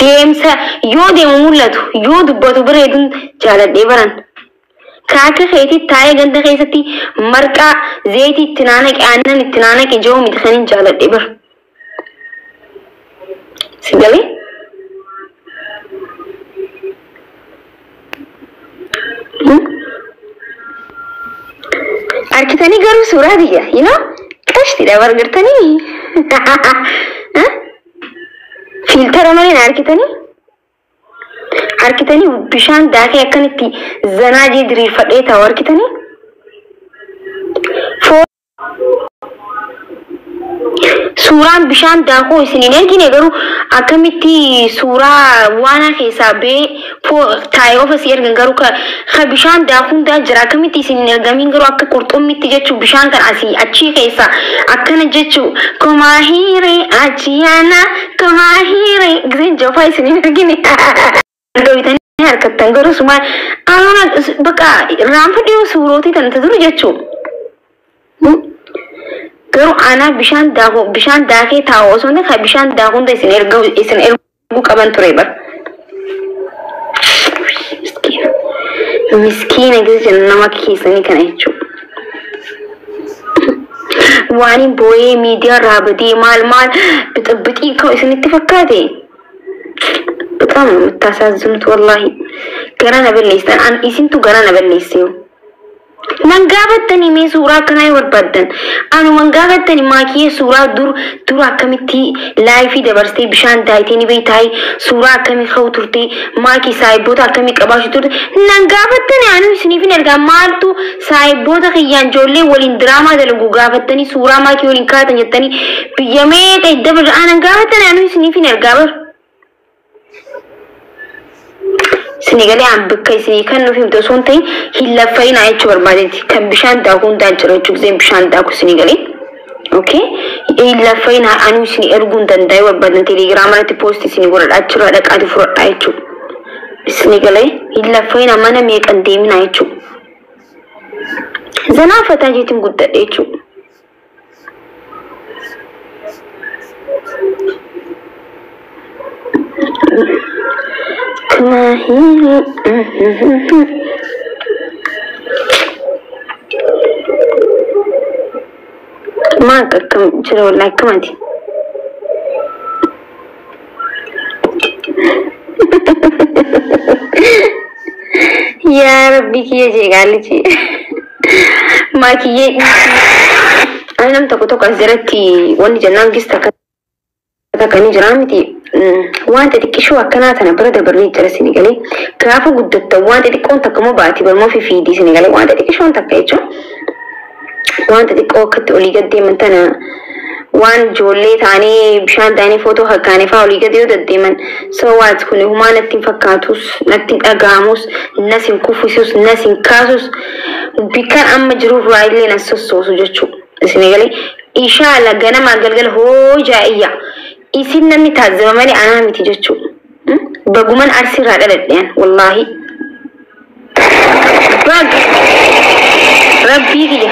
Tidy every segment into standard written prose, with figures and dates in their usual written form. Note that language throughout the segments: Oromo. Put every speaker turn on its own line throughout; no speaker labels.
Deemsa yoo deemu mul'atu yoo dubbatu bareeduun jaaladhee baran. Kaaka keetii taa'ee ganda keessatti marqaa zayitii itti naanaqe aannan itti naanaqe jiru miti kan hin jaaladhee bara. Si galee? Harkitanii garuu suuraa biyya, you know? Qashtiidha bargartanii. Filtera malee na harkitanii? Harkitanii bishaan daakee akkanitti zanaa jee diriirfadhee taa'u harkitanii? Suuraan bishaan daakuu isin hin ergine garuu akkamitti suuraa waanaa keessaa ba'ee taa'ee qofa si ergan garuu ka bishaan daakuu hundaa jira akkamitti isin hin ergamin garuu akka qurxummitti jechuu bishaan kan asii achii keessaa akkana jechuu kumaahiree achiyaana kumaahiree giseen jofaa isin hin ergine. Argawitanii harkattan garuu sumaan anoona bakka raanfadhee suurootii tan duru jechuu. Garuu anaa bishaan daakuu bishaan daakee taa'u osoo hin ta'in bishaan daakuu hunda isin erguu isin erguu qaban ture bara. Miskiina. Miskiina gisa nama keessanii kana jechuudha. Waan hin boo'ee miidiyaa irraa badee maal maal bixibixii ka'u isinitti fakkaate. በጣም ነው የምታሳዝኑት ወላሂ። ገና ነበሌስታን አን isintu gara na balleesse. Nan gaafattanii mee suuraa akkanaa yoo barbaaddan anuman gaafattanii maakiyee suuraa dur dur akkamitti laayifii dabarsitee bishaan daayitee ni beektaayii suuraa akkamii ka'u turte maakii saayibboota akkamii qabaachuu turte nan gaafattanii anu isiniif hin ergaa maaltu saayibboota kiyyaan ijoollee waliin diraamaa dalagu gaafattanii suuraa maakii waliin kaatan jettanii biyya meeqa idda birraa nan gaafattanii anu isiniif hin ergaa bar. Isinii galee an bakka isinii kan nuuf himte osoo hin ta'in hin laffa'inaa jechuu barbaadeeti. Kan bishaan daakuu hundaan jira jechuu giseen bishaan daaku isinii galee. Okay? Hin laffa'inaa anuu isinii erguu hin danda'e barbaadan telegiraama irratti poosti isinii godhadhaa achirraa dhaqaati fudhadhaa jechuudha. Isinii galee hin laffa'inaa mana meeqan deeminaa jechuudha. Zanaa fataa jeetiin guddadhe jechuudha. Maa akkam jira wallahi akkamati. Yaa Rabbi kiyya jee gaalichi. Maakiyyee ani nam tokko tokko as jalatti wanni jennaan gista akka ni jira miti waan xixiqqishoo akkanaa tana bira dabarree jira isin galee gaafa guddattan waan xixiqqoon takka immoo baati barmoo fi fiidii isin galee waan xixiqqishoon takka jechuun waan xixiqqoo akkatti olii gad deeman tana waan ijoollee ta'anii bishaan ta'anii footoo kakkaanii fa'aa olii gad yoo deddeeman so waat kun humaa natti hin fakkaatus natti hin dhaga'amus nas hin kuffisus nas hin kaasus bikkaan amma jiruuf waa illee nas sossoosu jechuudha isin galee inshaalla ganamaa galgala hoo jaa'iyya isin namni taazaba malee anaa miti jechuudha. Baguman arsiirraa dhaladheen wallaahi. Bag rabbii kiyya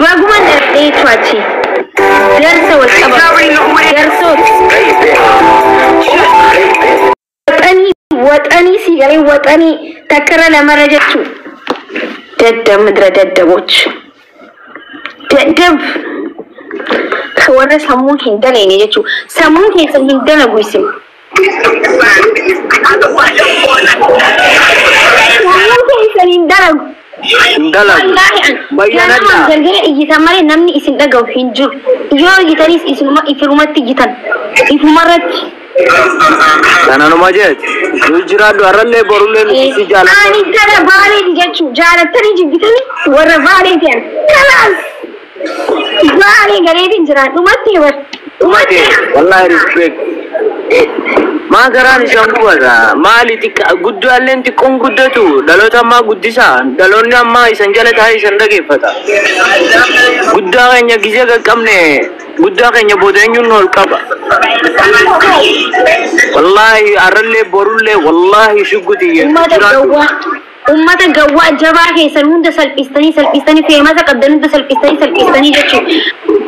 baguman dhaladhee jechuudha achi. Darsa wal qaba darsoot waxanii waxanii si galee waxanii takkarra lamarra jechuudha. Daddab midra daddaboch. Daddab. Warra sammuun hin dalagne jechuudha. Sammuun keessan hin dalagu isin. Sammuun keessan hin dalagu.
Hin dalagu.
Wallaahi an
Bayyanadha.
ganamaan galgala iyyitan malee namni isin dhagahu hin jiru. Yoo iyyitanis isinuma ifirumatti iyyitan. Ifumarratti.
Kananuma jeet. Nu jiraadhu har'allee borullee nuti si jaalanna.
Ani gara baaleeti jechuudha. Jaalattanii jibbitanii warra baaleeti an. Kalaas. Baalee galeetiin jira. Dhumatti bar. Dhumatti.
Wallahi respect. Maa garaan isaan gubata. Maali xiqqa guddaalleen xiqqoon guddatu dhaloota ammaa guddisa. Dhaloonni ammaa isan jala taa'ee isan dhageeffata. Guddaa keenya gizee qaqqabne guddaa keenya booda eenyuun nu ol qaba. Wallahi har'allee borullee wallahi shugguti
Uummata
jiraadhu.
gawwaa. Uummata gawwaa jabaa keessan hunda salphistanii salphistanii feemasa qabdan hunda salphistanii salphistanii jechuudha.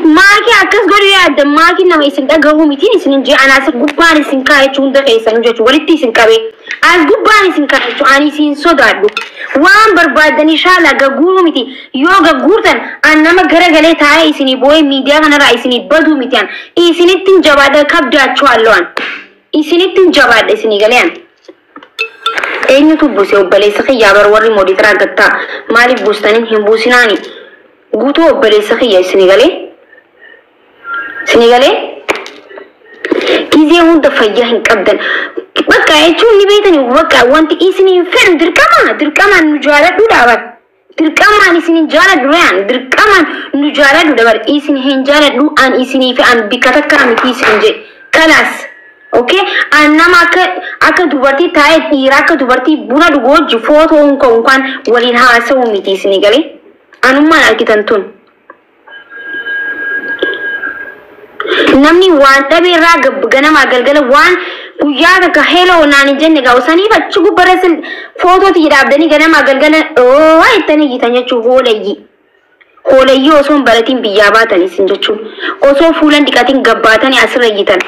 Maakii akkas godhu yaadda maakiin nama isin dhagahu mitiin isin hin jee anaas gubbaan isin kaa'e hunda keessan jechuun walitti isin qabe. As gubbaan isin kaa'e jechuun ani isin sodaadhu. Waan barbaadanii shaala gagguuruu miti yoo gagguurtan an nama garagalee taa'ee isinii boo'ee miidiyaa kanarraa isinii baduu miti an isinittiin jabaadha kabdaachuu an isinittiin jabaadha isinii galee an. Eenyutu buuse obboleessa kiyyaa bar warri mooditara argattaa maaliif buustanii hin buusinaani guutuu obboleessa kiyya isinii galee. Isinii galee gizee hunda fayyaa hin qabdan. Bakka jechuun ni beektani bakka wanti isin fedhu dirqama dirqamaan nu jaaladhu dhaaban. Dirqamaan isin jaaladhu rayaan dirqamaan nu jaaladhu dabar isin hin jaaladhu an isinii fi an bikka takka miti isin jedhe kalaas. Okay an nama akka dubartii taa'ee dhiira akka dubartii buna dhugu wajji footoo unkaan waliin haasa'u miti isinii galee anummaan argitan tun. Namni waan dhabe irraa ganamaa galgala waan guyyaa takka heloo naan hin jenne gaa'u saniif achi gubbarra footootii dhaabdanii ganamaa galgala oo ittanii yitan jechuun hoolayyi. Hoolayyi osoo hin baratiin biyyaa baatan isin jechuun osoo fuulan dhiqatiin gabbaatanii asirra yitan.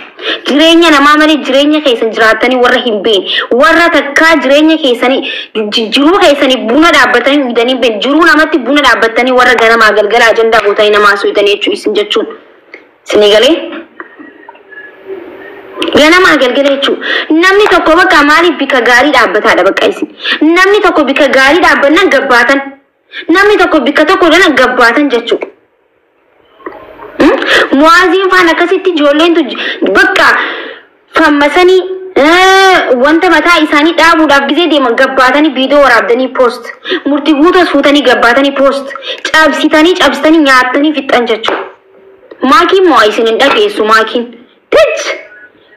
Jireenya namaa malee jireenya keessan jiraattanii warra hin beekne warra takkaa jireenya keessanii jiruu keessanii buna dhaabbatanii dhugdanii hin beekne jiruu namatti buna dhaabbatanii warra ganamaa galgala ajandaa gootanii namaa soyitanii jechuu isin jechuun. Isinii galee? Ganamaa galgala jechuun namni tokko bakka maaliif bika gaarii dhaabbataadha bakka isin. Namni tokko bika gaarii dhaabbannaan gabbaatan. Namni tokko bika tokko dana gabbaatan jechuudha. Muwaaziin faan akkasitti ijoolleen bakka fammasanii wanta mataa isaanii dhaabuudhaaf gizee deeman gabbaatanii viidiyoo waraabdanii poost. Murtii guutos fuutanii gabbaatanii poost. Cabsitanii cabsitanii nyaattanii fixan jechuudha. Maakiin moo isin hin dhageessu maakiin. Tich!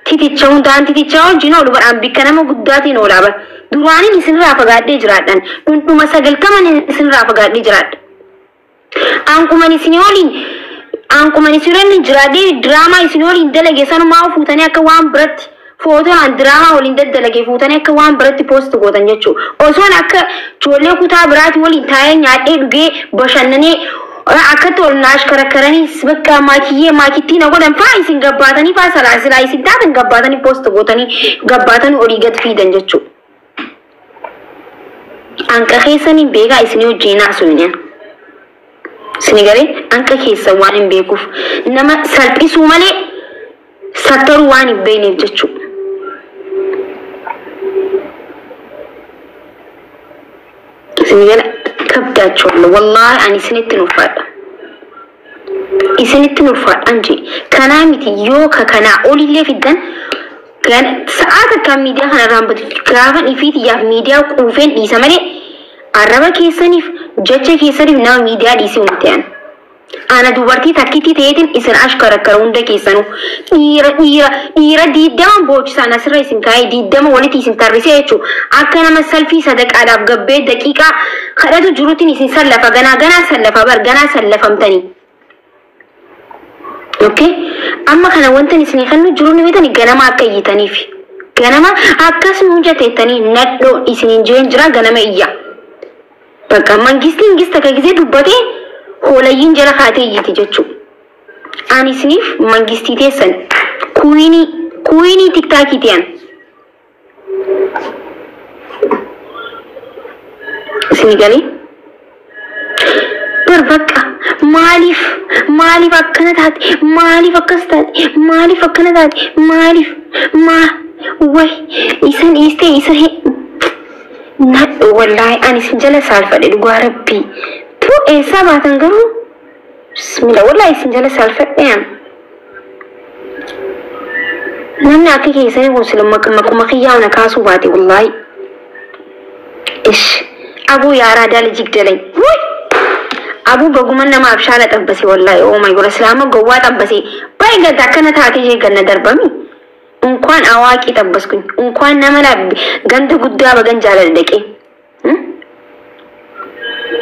Titicha hundaan titicha wajjin oolu badhaan bikka nama guddaatiin oolaa bara. Duraaniin isinirraa fagaadhee jiraadhan. Dhundhuma sagaltaman isinirraa fagaadhee jiraadha. Ankuman isin waliin jiraadhee diraamaa isin waliin dalage sanumaa fuutanii akka waan biratti footoon diraamaa waliin daddalage fuutanii akka waan biratti poost gootan jechuudha. Osoon akka ijoollee kutaa biraati waliin taa'ee nyaadhee dhugee bashannanee akkatti ol naash karakkaranii bakka maakiyyee maakittii na godhan faa isin gabbaatanii faa salaasilaa isin taatan gabbaatanii poost gootanii gabbaatanii olii gad fiidan jechuudha. Anqa keessaniin beekaa isinii wajjin haasofne. Isinii galee anqa keessa waan hin beekuuf nama salphisuu malee sattaruu waan hin beekneef jechuudha. Isinii galee kabdaachuudha. Wallaahi ani isinitti ulfaadha. Isinitti ulfaadhaan jee kanaa miti yoo ka kanaa olillee fiddan sa'aa takkaan miidiyaa kanarraan batu gaafan ifiitiyyaaf miidiyaa quufeen dhiisa malee arraba keessaniif jecha keessaniif nama miidiyaa dhiisee humte an. Ana dubartii takkitti ta'eetiin isin ashkarakkara hunda keessanuu dhiira dhiira dhiira diiddaman boochisaan asirra isin kaa'ee diiddama walitti isin tarrisee jechuudha. Akka nama salfii sadaqaadhaaf gabbee daqiiqaa kadhatu jiruutiin isin sallafa ganaa ganaa sallafa bar ganaa sallafamtanii. Okay? Amma kana wanta isin kennu jiru ni beektani ganama akka iyyitaniif. Ganama akkas nuun jetteettanii nadhoo isiniin jeen jira ganama iyya. Bakka mangistiin gista ka gisee dubbatee hoolayyiin jala kaatee iyyiti jechuudha. Ani isiniif mangistii teessan kuwiinii tiktaakii ta'an. Isin galee? Bar bakka maaliif maaliif akkana taate maaliif akkas taate maaliif akkana taate maaliif maa way isan dhiistee isa nadho wallaahi ani isin jala saalfadhe dhugaa rabbii. Tu eessaa baatan garuu bismillah wallaahi isin jala saalfadhe an. Namni akka keessanii kun sila maquma kiyyaa na kaasuu baate wallaahi. Ish abuu yaaraa daala jigdalay. Wuy! Abuu baguman nama abshaala xabbase wallaahi oh my god islaama gowwaa xabbase baay'ee gadda akkana taatee jee ganna darbami. እንኳን አዋቂ ጠበስኩኝ እንኳን nama ganda guddaa bagan jaalala dhaqee.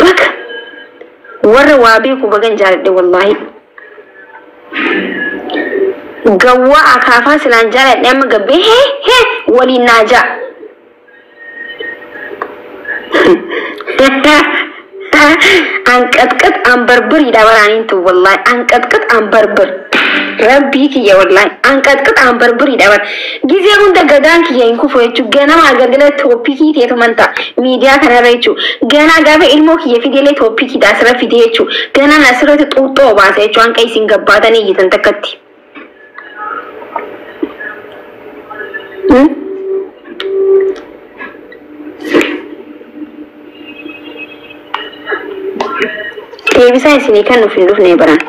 Baka warra waa beeku bagan jaaladhe wallaahi. Gawwaa akaafaa silaan jaaladhe amma gabbee hee hee waliin naa ja'a. Anqatqat anbarbiriidha waraaniin tu wallahi anqatqat anbarbir. Rabbii kiyya wallahi anqatqat anbarbiriidha bara. Gizee hunda gadaan kiyya hin kufu jechuudha. Ganama galgala tooppikii ta'etu manta miidiyaa kanarra jechuudha. Ganaa gaafa ilmoo kiyya fideelee tooppikiidha asirra fidee jechuudha. Ganaan asirratti xuuxxoo baasa jechuudha. Hanqa isin gabbaatanii iyyitan takkatti. Deebisaa isinii kan nuuf hin dhufne baran.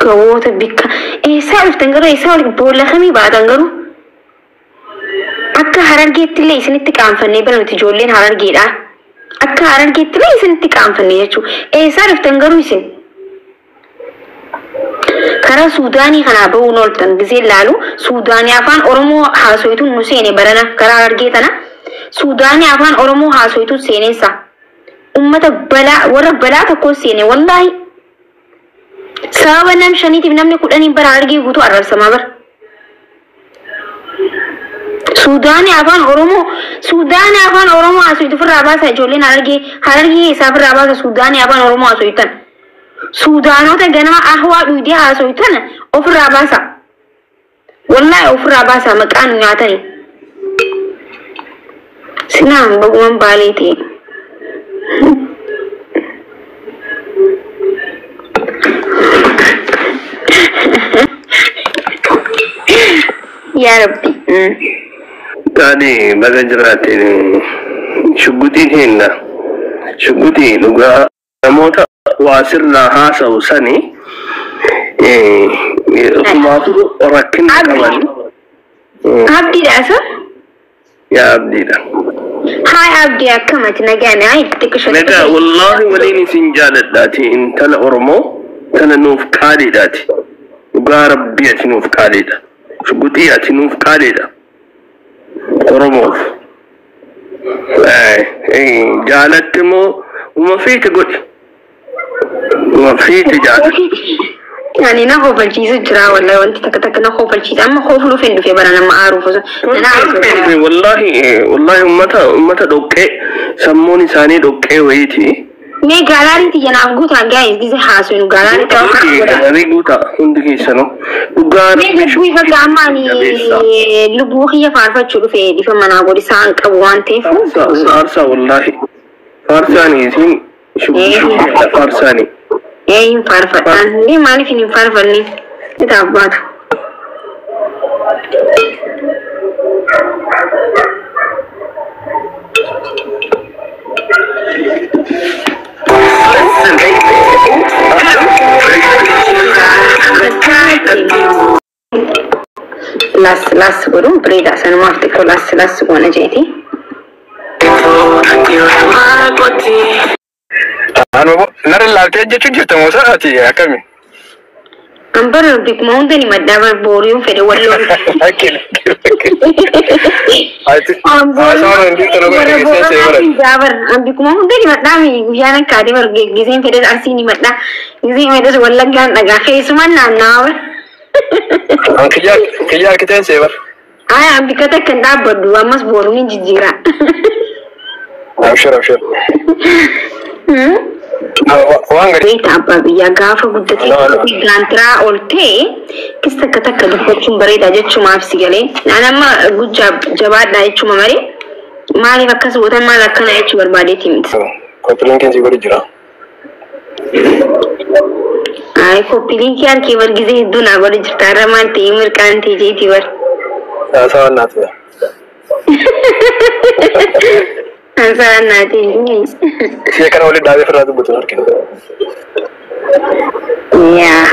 Gawoota bikka eessaa dhuftan garuu eessaa ol boolla kamii baatan garuu akka Harargeetti illee isinitti qaanfannee bara nuti ijoolleen Harargeedha. Akka Harargeetti illee isinitti qaanfannee jechuudha. Eessaa dhuftan garuu isin? Karaa Suudaanii kanaa bahuun ooltan gisee laalu Suudaanii afaan Oromoo haasoyituun nu seene barana karaa Harargee tana Suudaanii afaan Oromoo haasoyituun seenessa. Uummata balaa warra balaa tokko seene wallaahi. Sababa nam shaniitiif namni kudhaniin bara Harargee guutuu arrabsamaa bara. Suudaanii afaan Oromoo Suudaanii afaan Oromoo haasoyitu ofirraa baasa ijoolleen Harargee Harargee keessaa ofirraa baasa Suudaanii afaan Oromoo haasoyitan. Suudaanota ganama ahwaa dhuydee haasoyitan ofirraa baasa. Wallaahi ofirraa baasa maqaa nu nyaatanii. Sinaan baguman baalee ta'e. Yaa Rabbi.
Gaadhi baga jiraateen shugguxiin hinna. Shugguxii dhugaa namoota waa sirraa haasa'u sani ofumaatu rakkina qaban.
Abdiidha isa?
Yaa abdiidha.
Haay Abdii akkamati nagaan haay xixiqqisho.
Nagaa wallaahi waliin isin jaaladhaati intala Oromoo tana nuuf qaaliidhaati. Dhugaa rabbii ati nuuf qaaliidha. Shugguxii ati nuuf qaaliidha. Oromoof. Jaalatti immoo uma feete godhi. Uma feete jaalatti.
Ani na kofalchiisu jira wallahi wanti takka takka na kofalchiisa amma kofluuf hin dhufe bara nama aaruuf osoo na aaruuf.
Wallahi wallahi ummata dhoqqee sammuun isaanii dhoqqee wayiiti.
Mee gaalaarii tiyya naaf guutaa gaa'is gise haasofnu gaalaarii ta'uu
Gaalaarii guutaa hundi keessanuu dhugaa
Mee lubbuu ifa gaama ani lubbuu kiyya faarfachuu dhufe dhifa manaa godhi isaan qabu waan ta'eef.
Faarsaa wallahi faarsaanii isin shubbisuudha faarsaanii.
Ee hin faarfadhaan mee maaliif hin faarfanne itaaf baatu. Las las godhuun bareedaa sanumaaf xiqqoo las las goona jeeti.
Narra laaltee jechuun jirta moo sa'aati akkami?
An bara bikkuma hunda ni maddaa bara booriyuun fedhe walloon. An bikkuma hunda ni maddaa guyyaan akka adii bara giseen fedhes arsii ni maddaa giseen fedhes wallaggaan dhagaa keessumaan naannawaa bara.
Kiyyaa harkiteen see bara.
Ay an bikka takka hin dhaabbadhu ammas booruu ni jijjiira.
Abshir abshir. Waan gadi.
Beekta abbaa biyyaa gaafa guddatee gaantiraa ol ta'e kis takka takka dubbachuun bareeda jechumaaf si galee. Naan amma gujjaa jabaadhaa jechuma malee maaliif akkas gootan maal akkana jechuu barbaadeeti miti.
Koppiliinkiin si godhu jira.
Ay koppiliinkii harkee bar gizee hedduu naa godhu jirta har'a maal ta'e mirqaan ta'e jeetii bar.
Haasawaan naa ta'e.
Haasawaan naa ta'e.
Ishee kana waliin dhaabee ofirraa dubbatu argina.
Yaa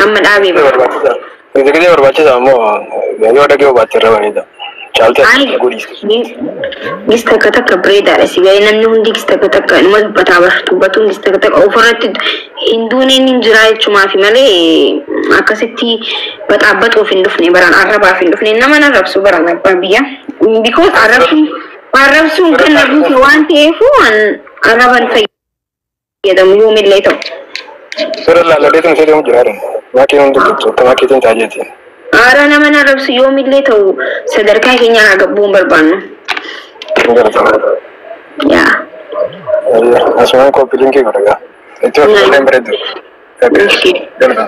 amma dhaabee bara.
Barbaachisaa. Gizee barbaachisaa ammoo yoo dhagee baatte irra bareeda. Caaltee godhiis.
Gis takka takka bareedaadha si galee namni hundi gis takka takka inuma dubbataa bara dubbatuun gis takka takka ofirratti hinduuneen hin jiraa jechumaafi malee akkasitti baxaabaxuuf hin dhufne baraan arrabaaf hin dhufne nama arrabsu baraan abbaan biyya. Because arrabsuun kan na buuse waan ta'eef arraban fayyadamu yoomillee ta'u.
Sirra laalladeetu ishee deemu jira. Maakii hundi dubbatu akka maakiitiin taajeeti.
Aara nama na arrabsu yoomillee ta'u sadarkaa keenya haa gabbuu hin barbaannu. Yaa.
Asumaan copy linkii godha gaa. Itti of illee bareedu. Galata.